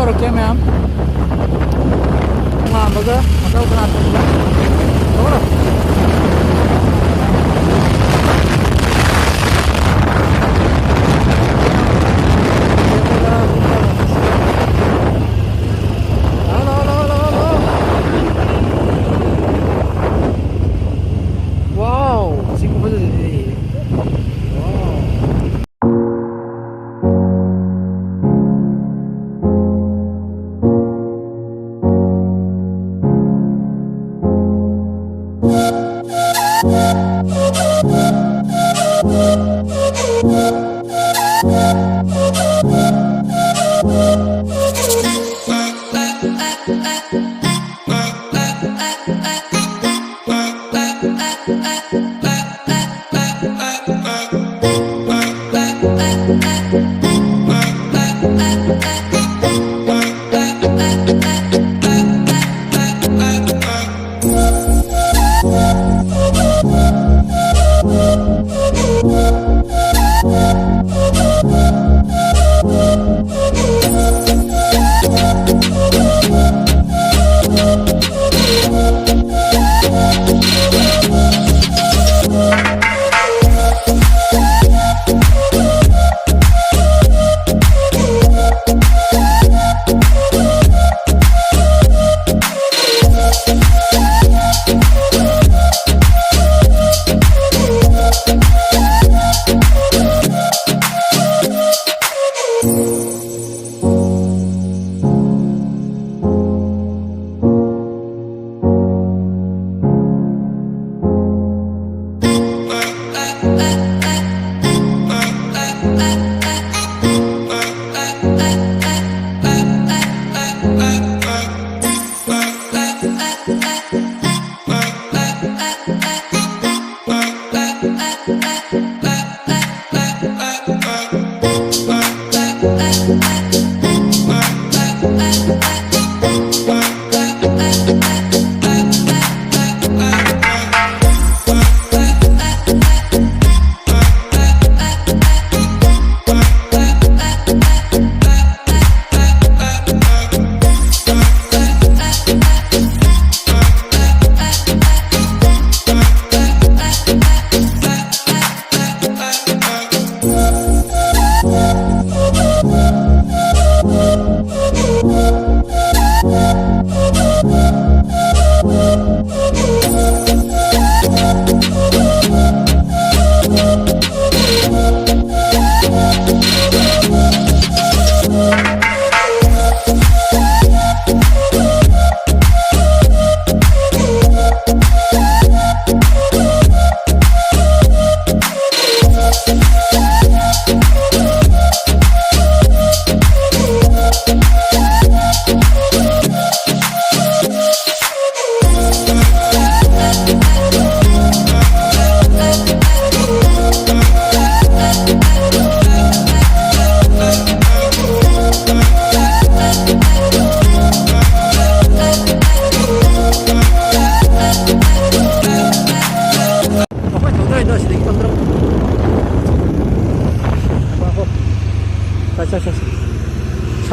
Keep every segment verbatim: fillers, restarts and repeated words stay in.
ꯇꯧꯔꯛꯀꯦ ꯃꯌꯥꯝ꯫ ꯅꯣꯡꯉꯥꯟꯕꯒ ꯃꯇꯧ ꯀꯅꯥ ꯇꯧꯕ? ꯇꯧꯔꯣ꯫ Hello, hello, hello, hello. Wow, ꯁꯤ ꯈꯨꯐꯖꯁꯤꯗꯤ꯫ ꯋꯥꯎ꯫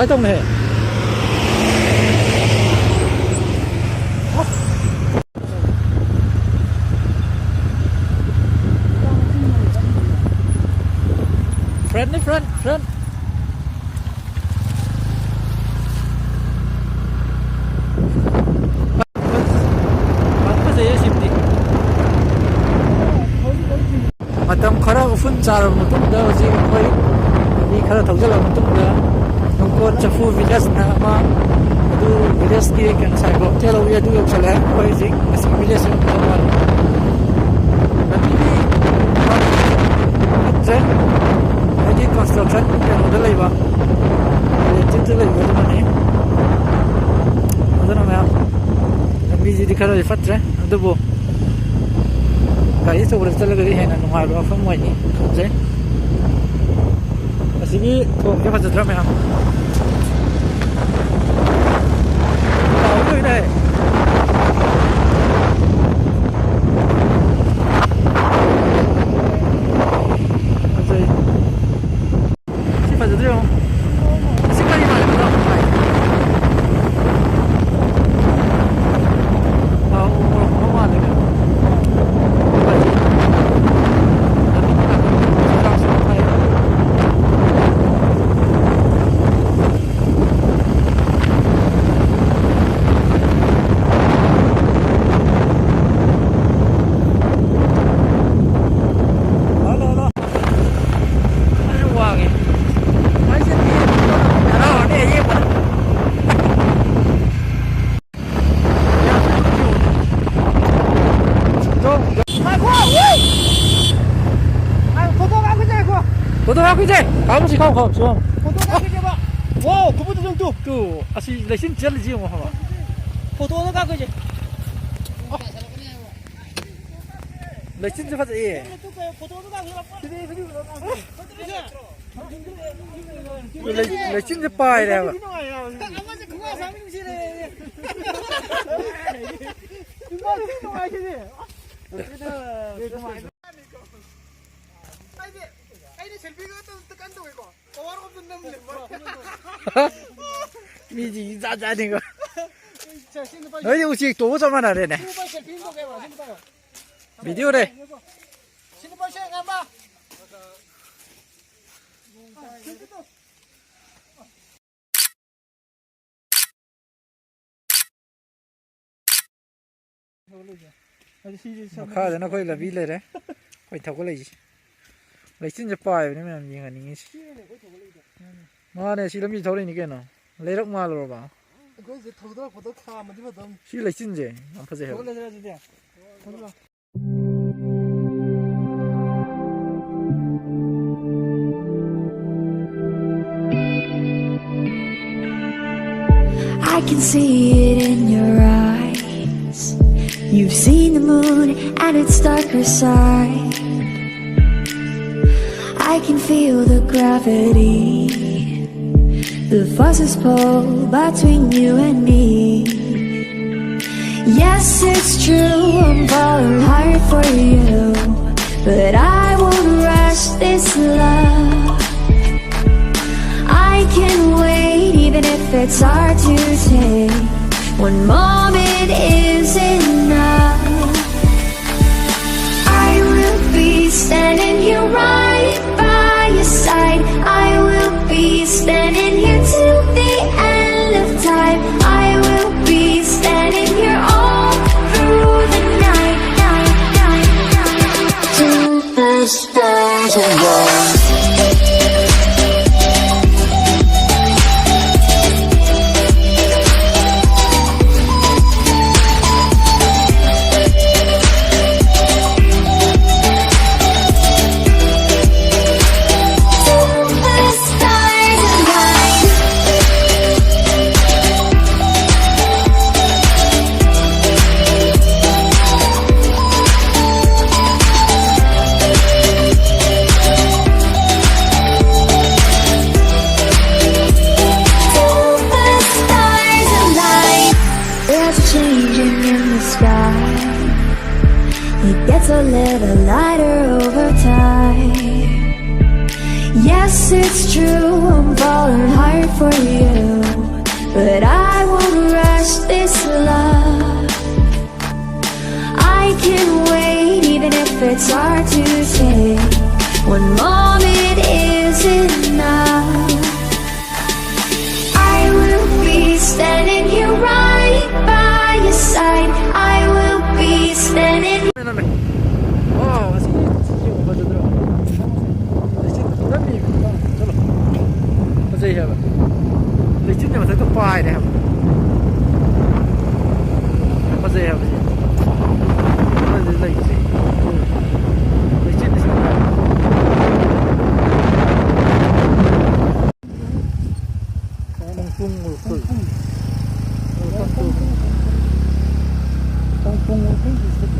ꯇꯧꯅꯦꯍꯦ꯫ Front ꯅꯤ, front, front꯫ ꯐꯖꯩꯌꯦ ꯁꯤꯕꯨꯗꯤ꯫ ꯃꯇꯝ ꯈꯔ ꯎꯐꯨꯟ ꯆꯥꯔꯕ ꯃꯇꯨꯡꯗ, ꯍꯧꯖꯤꯛ ꯑꯩꯈꯣꯏ ꯒꯥꯔꯤ ꯈꯔ ꯊꯧꯖꯤꯜꯂꯕ ꯃꯇꯨꯡꯗ, ꯅꯨꯡꯀꯣꯠ ꯆꯐꯨ ꯚꯤꯂꯦꯖꯅ ꯑꯃ, ꯑꯗꯨ ꯚꯤꯂꯦꯖꯀꯤ ꯀꯩꯅꯣ ꯉꯁꯥꯏ ꯍꯣꯇꯦꯜ ꯍꯧꯏ ꯑꯗꯨ ꯌꯧꯁꯜꯂꯛꯑꯦ꯫ ꯑꯩꯈꯣꯏ ꯍꯧꯖꯤꯛ ꯉꯁꯤ ꯚꯤꯂꯦꯖꯁꯦ ꯌꯧꯁꯜꯂꯛꯑꯦ꯫ ꯂꯝꯕꯤꯗꯤ ꯐꯠꯇ꯭ꯔꯦ, ꯍꯥꯏꯗꯤ construction ꯀꯩꯅꯣꯗ ꯂꯩꯕ, ꯂꯩꯕ ꯑꯗꯨꯅꯅꯤ꯫ ꯑꯗꯨꯅ ꯃꯌꯥꯝ ꯂꯝꯕꯤꯁꯤꯗꯤ ꯈꯔꯗꯤ ꯐꯠꯇ꯭ꯔꯦ, ꯑꯗꯨꯕꯨ ꯒꯥꯔꯤ ꯑꯆꯧꯕꯗ ꯆꯠꯂꯒꯗꯤ ꯍꯦꯟꯅ ꯅꯨꯡꯉꯥꯏꯕ ꯃꯐꯝ ꯑꯣꯏꯅꯤ ꯈꯟꯖꯩ꯫ ꯑꯁꯤꯒꯤ ꯊꯣꯡꯁꯦ ꯐꯖꯗ꯭ꯔꯥ ꯃꯌꯥꯝ? ꯂꯥꯎꯗꯣꯏꯅꯦ꯫ ꯐꯖꯩ꯫ ꯁꯤ ꯐꯖꯗ꯭ꯔꯣ ꯌꯦꯡꯉꯣ꯫ ꯁꯤ ꯀꯔꯤ ꯃꯥꯜꯂꯦ? ꯃꯅꯥꯎ ꯃꯥꯜꯂꯦ꯫ ꯑꯥ, ꯎ ꯃꯣꯔꯣꯛ ꯀꯨꯝꯕ ꯃꯥꯜꯂꯦ ꯀꯩꯅꯣ꯫ ꯂꯝꯕꯤ ꯅꯥꯀꯟꯗ ꯆꯨꯖꯥꯛꯁꯨ ꯊꯥꯏ꯫ Hello, hello. ꯑꯩꯁꯨ ꯋꯥꯡꯉꯦ꯫ ꯑꯩꯁꯦ ꯍꯔꯥꯎꯔꯅꯤ ꯑꯌꯦꯡꯕꯗ꯫ ꯉꯥꯏꯈꯣ, ꯎꯏ! ꯉꯥꯏꯈꯣ, ꯐꯣꯇꯣ ꯀꯥꯞꯈꯤꯁꯦ, ꯉꯥꯏꯈꯣ꯫ ꯐꯣꯇꯣ ꯀꯥꯞꯈꯤꯁꯦ꯫ ꯀꯥꯞꯄꯁꯤ, ꯀꯥꯞꯄꯨ, ꯀꯥꯞꯄꯨ, ꯁꯤ ꯀꯥꯞꯄꯨ꯫ ꯐꯣꯇꯣ ꯀꯥꯞꯈꯤꯁꯦꯕ꯫ ꯋꯥꯎ, ꯈꯨꯃꯨꯠꯇꯨ ꯌꯦꯡꯉꯨ ꯇꯨ꯫ ꯇꯨ, ꯑꯁꯤ ꯂꯩꯆꯤꯟ ꯆꯦꯜꯂꯤꯁꯤ ꯌꯦꯡꯉꯣ ꯍꯥꯏꯕ꯫ ꯐꯣꯇꯣꯗꯣ ꯀꯥꯞꯈꯤꯁꯦ꯫ ꯂꯩꯆꯤꯟꯁꯦ ꯐꯖꯩꯌꯦ꯫ ꯐꯣꯇꯣꯗꯣ ꯀꯥꯞꯈꯤꯁꯦ꯫ ꯂꯩ-, ꯂꯩꯆꯤꯟꯁꯦ ꯄꯥꯏꯔꯦ ꯍꯥꯏꯕ꯫ ꯑꯃꯁꯦ ꯈꯨꯕꯥꯛ ꯁꯥꯕ ꯅꯨꯡꯁꯤꯔꯦ꯫ ꯈꯨꯕꯥꯛ ꯊꯤ ꯅꯨꯡꯉꯥꯏꯁꯤꯗꯤ꯫ ꯑꯩꯗꯤ, ꯑꯩꯗꯤ ꯁꯦꯜꯐꯤꯒ ꯑꯗꯨꯝ ꯀꯟꯅ ꯇꯧꯋꯤꯀꯣ꯫ ꯃꯤꯗꯤ ꯖꯥꯠ ꯖꯥꯠꯅꯤꯀꯣ꯫ ꯅꯣꯏꯗꯤ ꯎꯆꯦꯛ ꯇꯣꯡꯕ ꯆꯞ ꯃꯥꯟꯅꯔꯦꯅꯦ꯫ ꯚꯤꯗꯤꯑꯣꯅꯦ꯫ ꯃꯈꯥꯗꯅ ꯑꯩꯈꯣꯏ ꯂꯝꯕꯤ ꯂꯩꯔꯦ꯫ ꯑꯩꯈꯣꯏ ꯊꯧꯒꯠꯂꯛꯏꯁꯦ꯫ ꯂꯩꯆꯤꯟꯁꯦ ꯄꯥꯏꯕꯅꯦ ꯃꯌꯥꯝ ꯌꯦꯡꯍꯟꯅꯤꯡꯉꯤꯁꯦ꯫ ꯃꯥꯅꯦ, ꯁꯤ ꯂꯝꯕꯤ ꯊꯧꯔꯛꯏꯅꯤ ꯀꯩꯅꯣ꯫ ꯂꯩꯔꯛ ꯃꯥꯜꯂꯨꯔꯕ? ꯑꯩꯈꯣꯏꯁꯦ ꯊꯧꯗꯔꯛꯄꯗ ꯈꯥꯝꯃꯗꯤ ꯐꯗꯧꯅꯤ꯫ ꯁꯤ ꯂꯩꯆꯤꯟꯁꯦ ꯌꯥꯝ ꯐꯖꯩ ꯍꯥꯏꯕ꯫ ꯊꯧꯒꯠꯂꯁꯤꯔ ꯑꯗꯨꯗꯤ? ꯊꯧꯒꯠꯂꯣ꯫ I can see it in your eyes. You've seen the moon and its darker side. I can feel the gravity, the forces pull between you and me. Yes, it's true, I'm falling hard for you, but I won't rush this love. I can wait, even if it's hard to take. One moment is enough. I will be standing here right by your side. I will be standing here till the end of time. I will be standing here all through the night, night, night, night. Till the stars align. Changing in the sky, it gets a little lighter over time. Yeah, Yes, it's true, I'm falling hard for you, but I won't rush this love. I can wait, even if it's hard to take. One moment is enough. I will be standing here right by your side. I will be standing. ꯅꯝꯃꯦ꯫ ꯋꯥꯎ, ꯑꯁꯤ ꯌꯦꯡꯉꯨ, ꯐꯖꯗ꯭ꯔꯣ? ꯂꯩꯆꯤꯟ ꯄꯨꯔꯥ ꯃꯤ, ꯆꯠꯂꯣ꯫ ꯐꯖꯩ ꯍꯥꯏꯕ꯫ ꯂꯩꯆꯤꯟꯁꯦ ꯃꯊꯛꯇ ꯄꯥꯏꯔꯦ ꯍꯥꯏꯕ꯫ ꯐꯖꯩ ꯍꯥꯏꯕ ꯁꯤ꯫ ꯑꯃꯗꯤ ꯂꯩꯇ꯭ꯔꯤ꯫ ꯂꯩꯆꯤꯟꯁꯦ ꯁꯤ ꯄꯥꯏꯔꯦ꯫ ꯄꯨꯡ ꯎꯔꯨꯛꯇꯨ꯫ ꯄꯨꯡ ꯎꯔꯨꯛꯇꯨ꯫